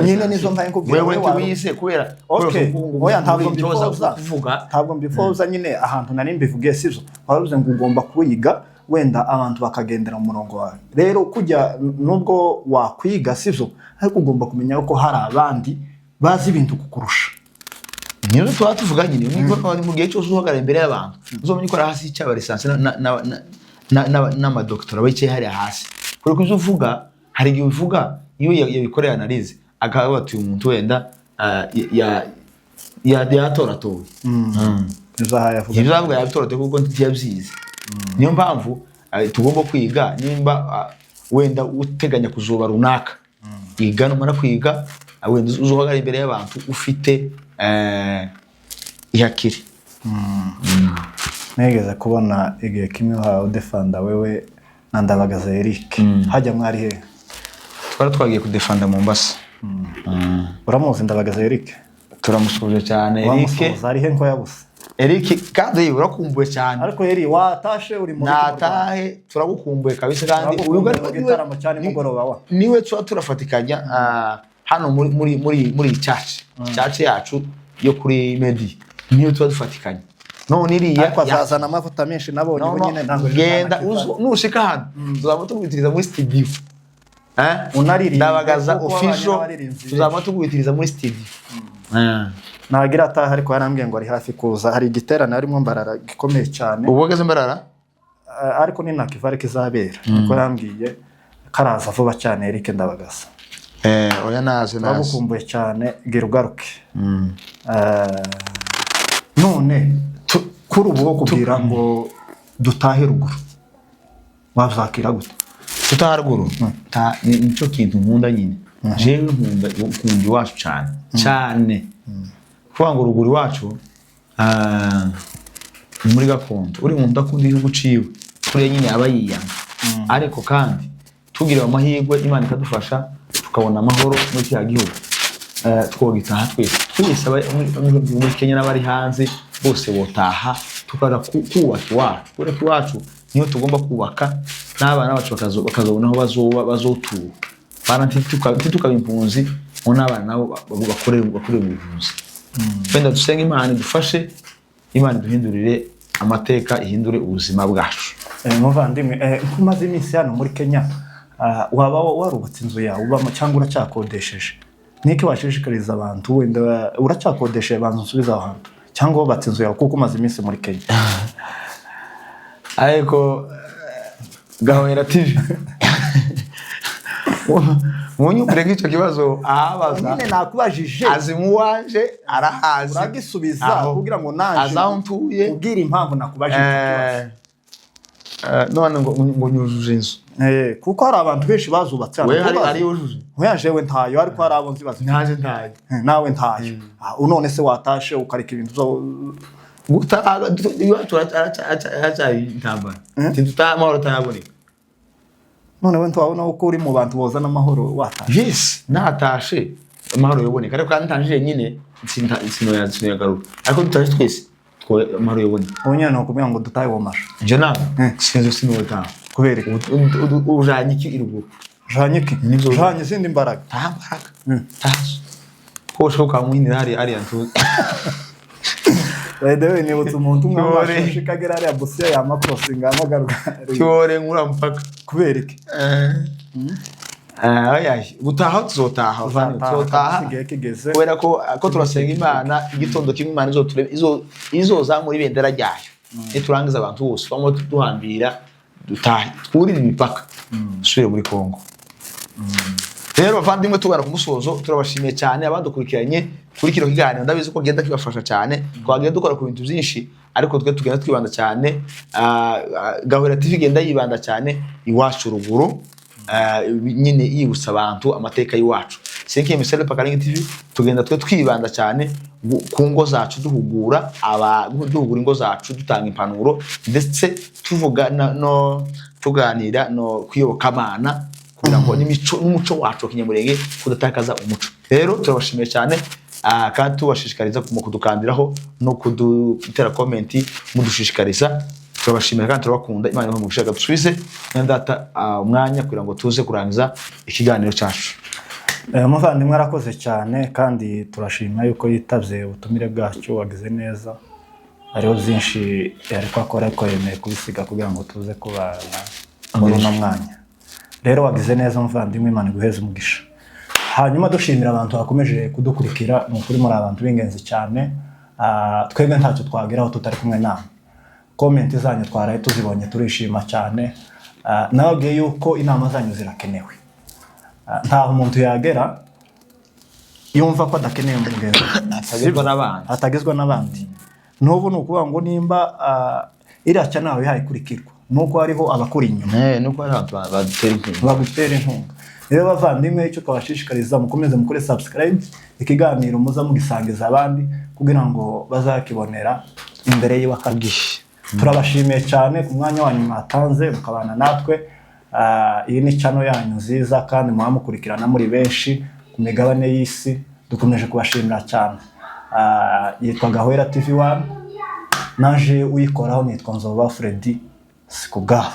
Nyine nizo mpaye nkubwira, wewe wowe ntiwize kubera Okay. kubera Oya, ntabwo intyoza mbifuza. kuvuga. Ntabwo mbifuza nyine, ahantu nari mbivugiye sibyo. Waruze ngo ugomba kwiga, wenda abantu bakagendera mu murongo wawe. Rero kujya nubwo wakwiga sibyo, ariko ugomba kumenya ko hari abandi bazi ibintu kukurusha. Niyo tuba tuvuga nyine, mu gihe cyose uhagarara imbere y'abantu, uzamenye ko ari hasi hicaye aba licencié n'amadokitora bicaye hariya hasi, kubera ko ibyo uvuga, hari igihe ubivuga iyo yabikoreye analyse akavuga ati uyu muntu wenda yatoratowe. Ibyo aha yavuga. Ibyo avuga yabitoratowe kuko ntiyabyize. Niyo mpamvu tugomba kwiga. Nimba wenda uteganya kuzuba runaka, iga. Numara kwiga, wenda uzuhagarara imbere y'abantu ufite ihakiri. Nigeze kubona igihe kimwe uhawe udefanda, wewe na Ndabagaza Eric. Hajya mwari he? Twari twagiye kudefanda Mombasa. Uramuzi Ndabagaza Eric? Turamusuhuje cyane Eric. Wamusuhuza, ari he ko yabuze? Eric, kandi urakumbuye cyane. Ariko Eri, watashe uri muri Natahe, turagukumbuye kabisa kandi. Turagukumbuye mu gitaramo cya nimugoroba wa. Niwe tuba turafatikanya hano muri iyi church yacu yo kuri Medi, niwe tuba dufatikanya none iriya. Ariko azazana amavuta menshi nabonye. No, ubu no, nyine ntabwo genda nushika hano tuzaba tugwitiriza muri studio. Eh? Unaririmbe, Ndabagaza kuko wabanye official. n'abaririmbyi. Tuzaba tugwitiriza muri studio. Ntagira ataha, ariko yarambwiye ngo ari hafi kuza. Hari igiterane arimo Mbarara gikomeye cyane. Ubu wageze Mbarara? Ariko ni Nakivale kizabera, niko yambwiye. Karaza vuba cyane Eric Ndabagaza. Eh, oya, naze naze. Turagukumbuye cyane, gira ugaruke. None kuri ubu wo kubwira ngo dutahe ruguru, wazakira gute? Tutaha ruguru, nicyo kintu nkunda nyine. Jewe nkunda iwacu cyane cyane, kuvuga ngo ruguru iwacu ni muri gakondo. Uri umuntu udakunda igihugu ciwe kuriya nyine aba yiyanga. Ariko kandi tugiriwe amahirwe, Imana ikadufasha tukabona amahoro muri kiriya gihugu, twogitaha twese twese, muri Kenya n'abari hanze bose botaha, tukaza kubaka iwacu, kubera ko iwacu niho tugomba kubaka, n'abana bacu bakazobona aho bazoba bazotura. Bana ntitukaba impunzi ngo n'abana nabo bakorere ubuvuzi. Wenda dusenge Imana idufashe, Imana iduhindurire amateka, ihindure ubuzima bwacu. Muvandimwe, nko umaze iminsi hano muri Kenya, waba warubatse inzu yawe ubamo cyangwa uracyakodesheje? Niki washishikariza abantu? Wenda uracyakodesheje, banza unsubize aho hantu, cyangwa wubatse inzu yawe kuko umaze iminsi muri Kenya? Ariko Gahwera TV, munyumvire nk'icyo kibazo ahabaza. Nyine nakubajije. Azi muwanje, arahazi. Uragisubiza Aho. kugira ngo naje Azi aho ntuye. ubwire impamvu nakubajije icyo kibazo. None ngo nyujuje inzu? Kuko hari abantu benshi bazubatse hano. We hari Tubazi. hari yujuje? Oya, jewe ntayo, ariko hari abo nzi bazifite. Ntaje, ntayo. Nawe ntayo. None se watashe ukareka ibintu byo Gutaha iwacu haracyari intambara, ntidutaha amahoro ataraboneka. None we ntiwabona ko uri mu bantu bozana amahoro watashe? Yes, natashe amahoro yoboneka, ariko kandi ntaje nyine sinoyagaruka, ariko dutaje twese amahoro yoboneka. Ubu nyine ni ukubwira ngo dutahe womasha. Nje nawe sinzi, sinotaha. Kubera iki? Ujanye iki iruguru? Janye iki? Nibyo. Janye izindi mbaraga. Nta mbaraga ntazo ko ushobora ukamuhinira hariya hariya ntuzi. By the way, nibutse umuntu umwe Cyore. wamashusho ikagera hariya Busia yamakrosinga amagaruka. Cyore nkura mpaka. Kubera iki? Oya, gutaha tuzotaha. Tuzataha, tuzotaha. kabisa igihe kigeze. Kubera ko turasenga Imana, igitondo kimwe Imana izozamura ibendera ryayo, niturangiza abantu bose bamwe duhambira, dutahe, twurire imipaka, dusubire muri Kongo. Rero bavandimwe, tugana ku musozo, turabashimiye cyane abadukurikiranye kuri kino kiganiro. Ndabizi ko genda kibafasha cyane. Twagenda dukora ku bintu byinshi, ariko twe tugenda twibanda cyane, Gahwera TV igenda yibanda cyane iwacu ruguru, nyine yibutsa abantu amateka y'iwacu. Cinquième Misele Pakaringi TV tugenda twe twibanda cyane ku ngo zacu, duhugura ingo zacu, dutanga impanuro, ndetse tuvuga no tuganira no kwiyobokamana ku Kugira ngo n'imico n'umuco wacu wa Kinyamurenge, kudatakaza umuco. Rero turabashimiye cyane, kandi tubashishikariza mu kudukandiraho no kudutera comment mudushishikariza. Turabashimira kandi turabakunda. Imana ibahe umugisha. Dusubize mwene data umwanya kugira ngo tuze kurangiza ikiganiro cyacu. Umuvandimwe arakoze cyane, kandi turashima yuko yitabye ubutumire bwacu. Wagize neza. Hariho byinshi yari ko akora, ariko yemeye kubisiga kugira ngo tuze kubana muri uno mwanya. Rero wagize neza umuvandimwe, Imana iguheze umugisha. Hanyuma dushimira abantu bakomeje kudukurikira. Ni ukuri muri abantu b'ingenzi cyane. Twebwe ntacyo twageraho tutari kumwe namwe. Comment zanyu twaraye tuzibonye, turishima cyane. Nababwiye yuko inama zanyu zirakenewe. Ntaho umuntu yagera yumva ko adakeneye mugenzi we. Atagezwa n'abandi. Atagezwa n'abandi. N'ubu ni ukuvuga ngo nimba iriya channel yawe ikurikirwa, nuko hariho abakuri inyuma. Nuko hari abantu badutera inkunga. Bagutera inkunga. Rero bavandimwe, icyo twabashishikariza, mukomeze mukore subscribe, ikiganiro muza mugisangiza abandi kugira ngo bazakibonera imbere y'Iwakabwiye. Turabashimiye cyane ku mwanya wanyu mwatanze mukabana natwe. Iyi ni channel yanyu nziza, kandi muba mukurikirana muri benshi ku migabane y'isi. Dukomeje kubashimira cyane. Yitwa Gahwera TV 1, naje uyikoraho nitwa Nzoba Freddy Sikubwabo.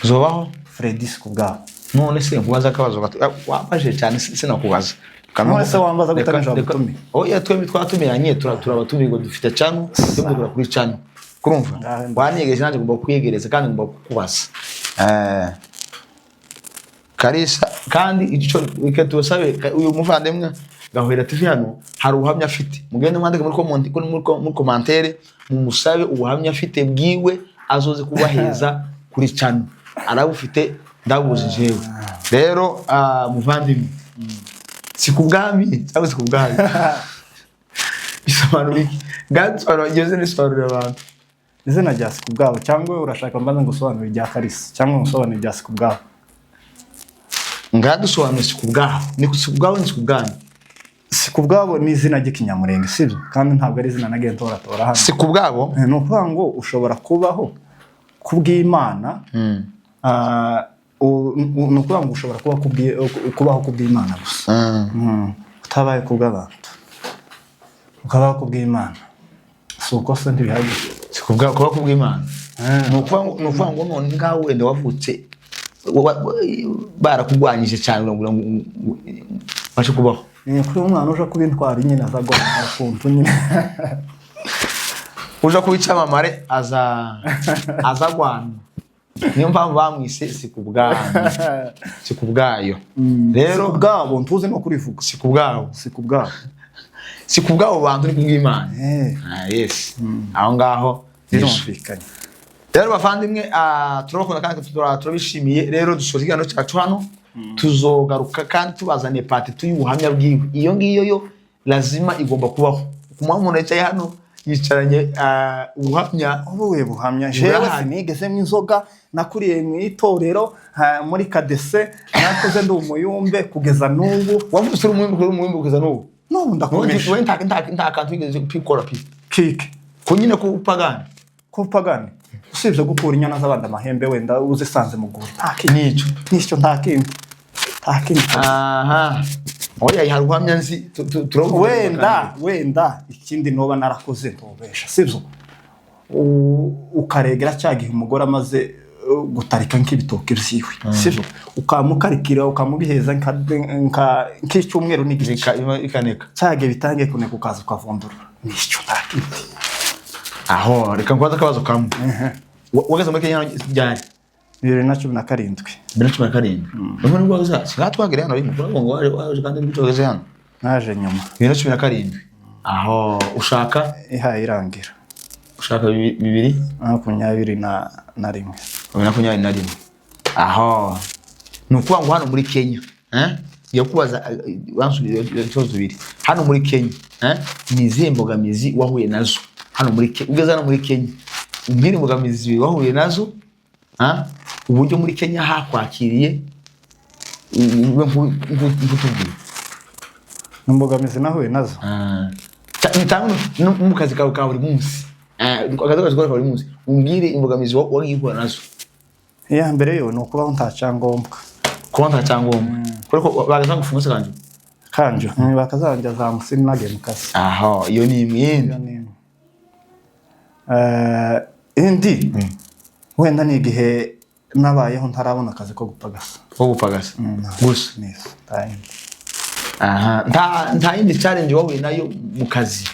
Zobaho. Freddy Sikubwabo. None se nkubaza akabazo gato? Wambajije cyane, sinakubaza. None se wambaza gute nijoro gutumira? Oya, twembi twatumiranye, turabatumirwa, dufite channel, twembi dukora kuri channel, kurumva? Ngaho. Wanyegereje, nanjye ngomba kukwiyegereza kandi ngomba kukubaza. Karisa, kandi ico reka tubasabe, uyu muvandimwe Gahwera TV hano hari ubuhamya afite. Mugende mwandike muri comment, muri commentaire, mumusabe ubuhamya afite bwiwe, azoze kubaheza kuri channel. Arabufite, ndabuzi jewe. Rero muvandimwe, si ku bwami cyangwa si ku bwami bisobanura iki? Ngasobanura ngeze nisobanurira abantu. Izina rya Sikubwabo, cyangwa urashaka mbanza ngusobanurire irya Karisa, cyangwa ngusobanurire irya Sikubwabo? Ngadusobanura si ku bwabo, ni si ku bwabo, ni si ku bwami. Sikubwabo ni izina ry'Ikinyamurenge, sibyo? Kandi ntabwo ari izina nagiye ntoratora hano. Si ku bwabo. Ni ukuvuga ngo ushobora kubaho kubw'Imana. Ni ukuvuga ngo ushobora kubaho kubw'Imana gusa. Utabaye kubw'abantu, ukabaho kubw'Imana. Si uko se ntibihagije? Si ku bwabo, kuba kubw'Imana. Ni ukuvuga ngo none ngaho wenda wavutse barakugwanyije cyane kugira ngo ubashe kubaho. Ni kuri umwana uje kuba intwari nyine, aza agomba ukuntu nyine. Uje kuba icyamamare aza agwana, niyo mpamvu bamwise si ku bwami, si ku bwayo. Rero si kubwabo, ntuzi no kurivuga. Si ku bwabo. Si kubwabo. Si ku bwabo bantu, ni kubw'Imana. Yes, aho ngaho. Birumvikanye. Rero bavandimwe, turabakunda kandi turabishimiye. Rero dusoza ikiganiro cyacu hano, tuzogaruka kandi tubazaniye part two y'ubuhamya bwiwe. Iyo ngiyo yo lazima igomba kubaho. Ku mpamvu umuntu yicaye hano yicaranye ubuhamya. Ubuhe buhamya? Jewe Burahari. sinigezemo inzoga, nakuriye mu itorero, muri kadese, nakuze ndi umuyumbe kugeza n'ubu. Wavutse uri umuyumbe kugeza n'ubu? N'ubu ndakomeje. Wowe nta kantu wigeze ukora pi? Kike. Ko nyine ku upagani. Kupagani, usibye gukura inyana z'abandi amahembe, wenda uzisanze mu rwuri, nta kindi. Nicyo. Nicyo, nta kindi, nta kindi. Aha, oya, hari ubuhamya nzi, turabuvuga. Wenda ikindi noba narakoze, ntubesha, sibyo? Ukaregera cya gihe umugore amaze gutarika nk'ibitoki vyiwe, sibyo? Ukamukarikira, ukamubiheza nk'icyumweru n'igice. Ikaneka. Cya gihe bitangiye kuneka, ukaza ukavundura. Nicyo, nta kindi. Aho reka nkubaze akabazo kamwe. Wageze muri Kenya ryari? 2017. 2017. None nibwo wageze hano? Singa twagere hano rimwe, uravuga ngo waje kandi nibwo wageze hano. Naje nyuma. 2017. Aho ushaka ihaye irangira. Ushaka bibiri 21. 2021. Aho ni ukuvuga ngo hano muri Kenya, eh? Ngiye kubaza, wansubiza ibibazo bibiri. Hano muri Kenya, eh? Ni izihe mbogamizi wahuye nazo hano muri Kenya? Ugeze hano muri Kenya, umbwire imbogamizi zibiri wahuye nazo, ah? Uburyo muri Kenya hakwakiriye, ube nk'utubwira. Imbogamizi nahuye nazo? Nitanga no mu kazi kawe ka buri munsi. Akazi kawe ka buri munsi, umbwire imbogamizi wagiye uhura nazo. Iya mbere yo ni ukubaho nta cyangombwa. Konta cyangombwa kuko bagaza gufunga se kanju? Kanjo bakazanja za 50 nagiye mu kazi. Aho iyo ni imwe yindi. Iyo ni imwe. Indi wenda ni igihe nabayeho ntarabona akazi ko gupagasa. Ko gupagasa gusa? Neza, nta yindi. Aha, nta yindi challenge wahuye nayo mu kazi?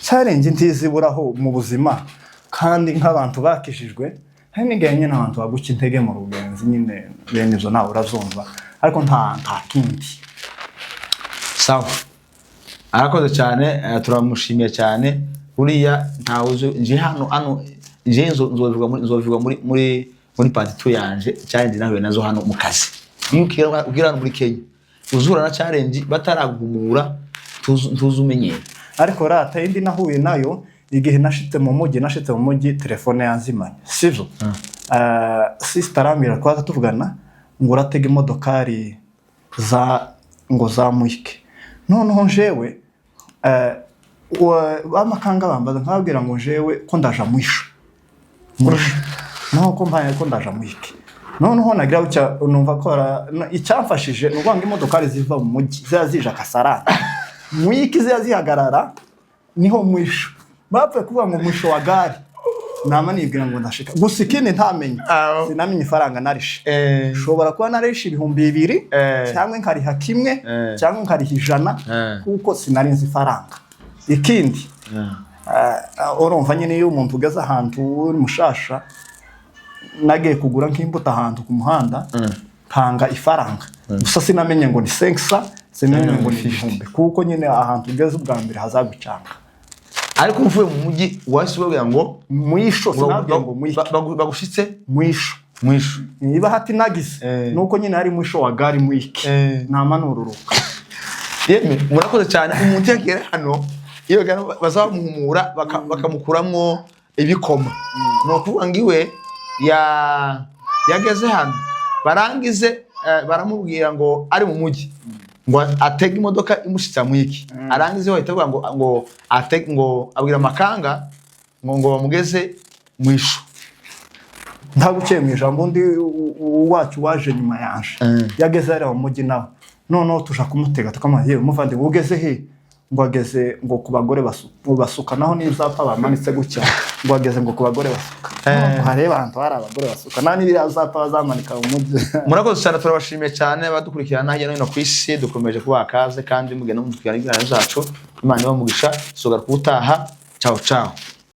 Challenge ntiziburaho mu buzima, kandi nk'abantu bakishijwe hari n'igihe nyine abantu baguca intege mu rugenzi nyine, bene ibyo nawe urazumva, ariko nta kindi. Sawa, arakoze cyane, turamushimiye cyane. Buriya ntawe uzi nje hano nje nzobivuga muri part 2 yanje, challenge nahuye nazo hano mu kazi. Iyo ukira hano muri Kenya uzura na challenge bataraguhumura, ntuzumenyera. Ariko rata indi nahuye nayo igihe nashitse mu mujyi telefone yanzimanye, sivyo? Sister arambwira, twaza tuvugana ngo uratega imodokari za ngo zamwike. Noneho njewe bamakanga bambaza, nkababwira ngo njewe ko ndaja mwisho mwisho, naho ko mbaye ko ndaja mwike. Noneho nagira gutya numva ko icyamfashije ni ukuvuga ngo imodokari ziva mu mujyi ziba zije Kasarani, mwiki ziba zihagarara niho mwisho. Bapfuye kuvuga ngo mwisho wa gare, nama nibwira ngo ndashika. Gusa ikindi ntamenye, sinamenye ifaranga narishe. Ushobora kuba narishe 2000 cyangwa nkariha kimwe cyangwa nkariha 100 kuko sinari nzi ifaranga. Ikindi, urumva nyine iyo umuntu ugeze ahantu uri mushasha, nagiye kugura nk'imbuto ahantu ku muhanda, ntanga ifaranga, gusa sinamenye ngo ni senkisa, sinamenye ngo ni 1000, kuko nyine ahantu ugeze ubwa mbere hazagucanga. Ariko uvuye mu mujyi wahise ubabwira ngo Mwisho, sinabwiye ngo mwiki. Bagushitse Mwisho. Mwisho. Niba hati nagize nuko nyine hari mwisho wa gari mwiki, namanururuka. Yemwe, murakoze cyane. Umuntu yagera hano iyo bazamuhumura bakamukuramwo ibikoma, ni ukuvuga ngo iwe yageze hano barangize, baramubwira ngo ari mu mujyi ngo atege imodoka imushitsa mwiki, arangize bahita bavuga ngo atege, ngo abwira amakanga ngo bamugeze mwisho. Ntaguciye mu ijambo, undi wacu waje nyuma yanje yageze hariya mu mujyi nawe, noneho tuja kumutega, tukamuha: "Yewe muvandimwe, ugeze he?" Ngo ageze ngo ku bagore basuka, naho n'ibyapa bamanitse gutya, ngo ageze ngo ku bagore basuka. Hareba ahantu hari abagore basuka, nta n'ibiriya byapa bazamanika mu mujyi. Murakoze cyane, turabashimiye cyane abadukurikirana hirya no hino ku isi. Dukomeje kubaha kaze kandi mugenda mudukurikirana ibiganiro zacu. Imana ibahe umugisha. Tuzogaruka ubutaha. Ciao ciao.